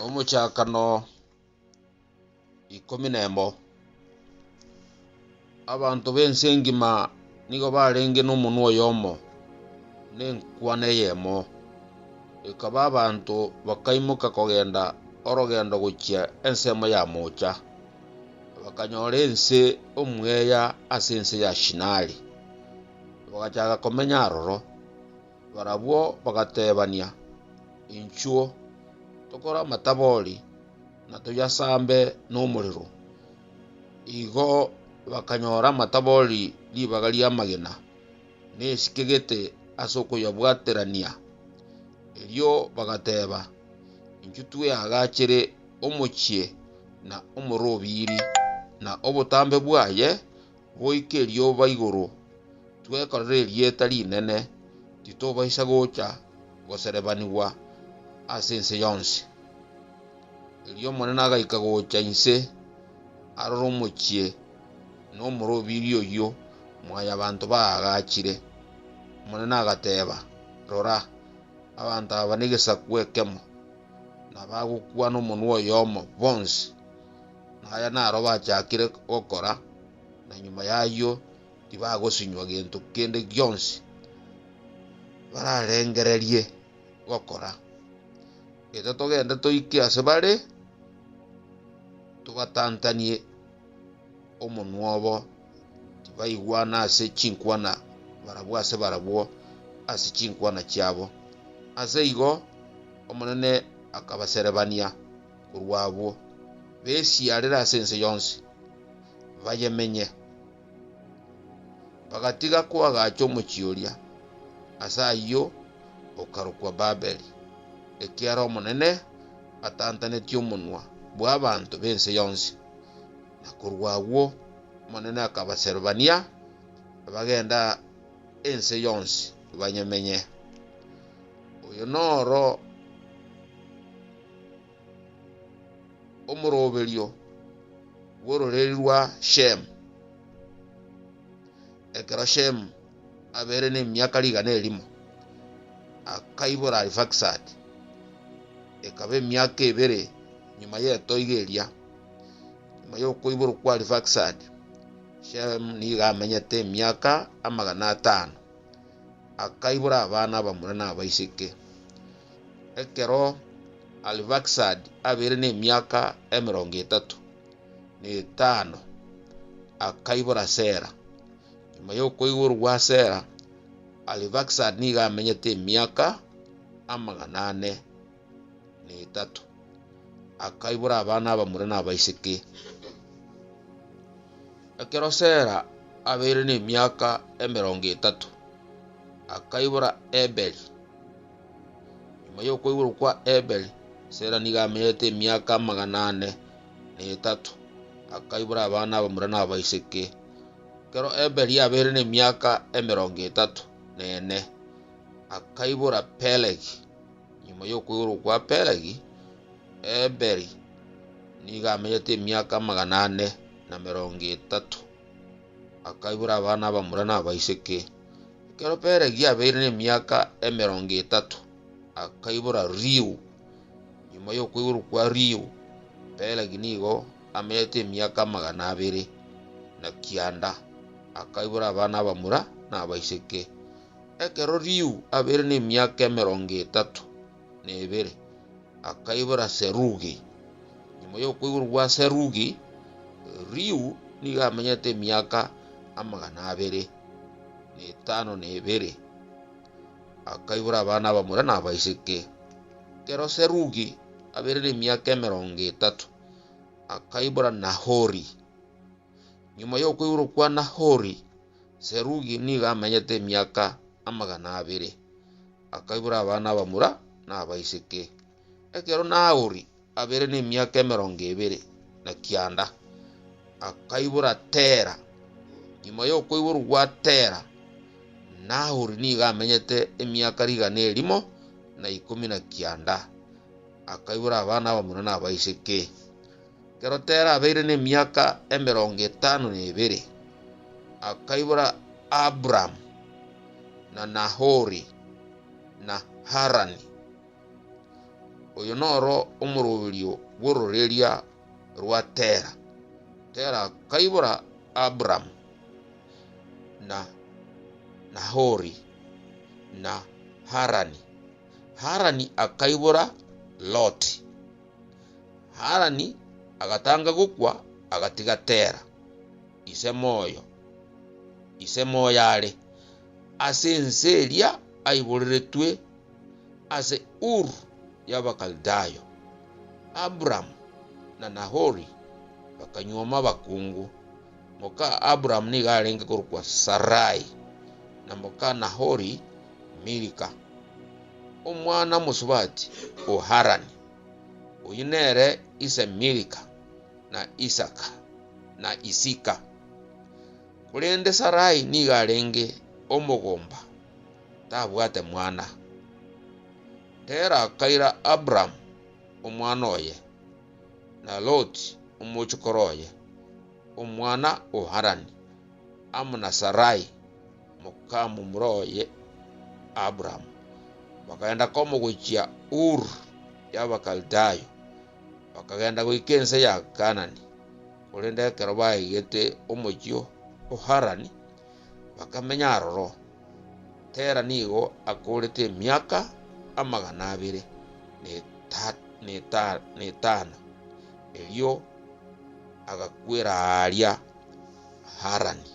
Omochakano ikomi nemo. Abanto b'ense engima nigo barenge nomonwa oyomo, na enkwana eyemo. Ekaba abanto bakaimoka kogenda orogendo gochia ensemo ya moocha, bakanyora ense omweya ase ense ya Shinari, bagachaka komenya aroro. Barabwo bagatebania, Inchuo, tokore amatabori na toyasambe nomorero. Igo bakanyora amatabori ribaga ri'amagena, na esike gete ase okoyabwaterania. Erio bagateba, Inchuo tweagachere omochie na omorobiri, na obotambe bwaye Goika erioba igoro twekorere erieta rinene, titobaisa gocha goserebanigwa ase ense yonsi. Erio Omonene agaika gocha inse arore omochie na omorobiri oyio mwanyabanto baagachire. Omonene agateba, Rora, abanto aba negesaku ekemo, na bagokwana omonwa oyomo bonsi. Na aya naro bachakire gokora, na nyuma y'ayio tibagosinywa gento kende gionsi bararengererie gokora. Gete togende toike ase bare, tobatantanie omonwa obo, tibaigwana ase chinkwana barabwo ase barabwo ase chinkwana chiabo. Ase igo Omonene akabaserebania korwa abwo, besiarere ase ense yonsi, bayemenye. Bagatiga koagacha omochie oria, ase ayio okarokwa Babeli, ekiagera Omonene atantanetie omonwa bw'abanto b'ense yonsi. Na korwa agwo Omonene akabaserebania, bagenda ense yonsi banyemenye. Oyo noro omoroberio bw'ororeria rwa Shemu. Ekero Shemu abeire nemiaka rigana erimo, akaibora Arifakisadi. Ekaba emiaka ebere nyuma y'etoigo eria. Nyuma y'okoiborwa kwa Arifakisadi, Shemu nigo amenyete emiaka amagana atano, akaibora abana abamura na abaiseke. Ekero Arifakisadi abeire nemiaka emerongo etato, na etano, akaibora Sela. Nyuma y'okoiborwa gwa Sela, Arifakisadi nigo amenyete emiaka amagana ane, na etato, akaibora abana abamura na abaiseke. Ekero Sela abeire nemiaka emerongo etato, akaibora Eberi. Nyuma y'okoiborwa kwa Eberi, Sela nigo amenyete emiaka amagana ane, na etato, akaibora abana abamura na abaiseke. Ekero Eberi abeire nemiaka emerongo etato, na ene, akaibora Pelegi. Nyuma y'okoiborwa kwa Pelegi, Eberi nigo amenyete emiaka amagana ane, na merongo etato, akaibora abana abamura na abaiseke. Ekero Pelegi abeire nemiaka emerongo etato, akaibora Riu. Nyuma y'okoiborwa kwa Riu, Pelegi nigo amenyete emiaka amagana abere na kianda, akaibora abana abamura na abaiseke. Ekero Riu abeire nemiaka emerongo etato na ebere, akaibora Serugi. Nyuma y'okoiborwa gwa Serugi, Riu nigo amenyete emiaka amagana abere, na etano na ebere, akaibora abana abamura na abaiseke. Ekero Serugi abeire nemiaka emerongo etato, akaibora Nahori. Nyuma y'okoiborwa kwa Nahori, Serugi nigo amenyete emiaka amagana abere, akaibora abana abamura na abaiseke. Ekero Nahori abeire nemiaka emerongo ebere na kianda, akaibora Tera. Nyuma y'okoiborwa gwa Tera, Nahori nigo amenyete emiaka rigana erimo na ikomi na kianda, akaibora abana abamura na abaiseke. Ekero Tera abeire nemiaka emerongo etano na ebere, akaibora Abramu, na Nahori, na Harani. Oyo noro omoroberio bw'ororeria rwa Tera. Tera akaibora Abramu, na Nahori, na Harani. Harani akaibora Loti. Harani agatanga gokwa, agatiga Tera, ise moyo, ise moyo are, ase ense eria aiboreretwe ase Ur y'Abakaldayo. Abramu na Nahori bakanyuoma abakungu. Moka Abramu nigo arenge korokwa Sarai, na moka Nahori Milika, omwana omosubati o Harani. Oyio nere ise Milika na Isaka na Isika. Korende Sarai nigo arenge omogomba, tabwate mwana. Tera akaira Abramu omwana oye, na Loti omochokoro oye, omwana o Harani, amo na Sarai mokamomura oye Abramu, bakagenda komo gochia Ur y'Abakaldayo, bakagenda goika ense ya Kanani. Korende ekero baigete omochie o Harani, bakamenya aroro. Tera nigo akoorete emiaka 205, erio agakwera aaria Harani.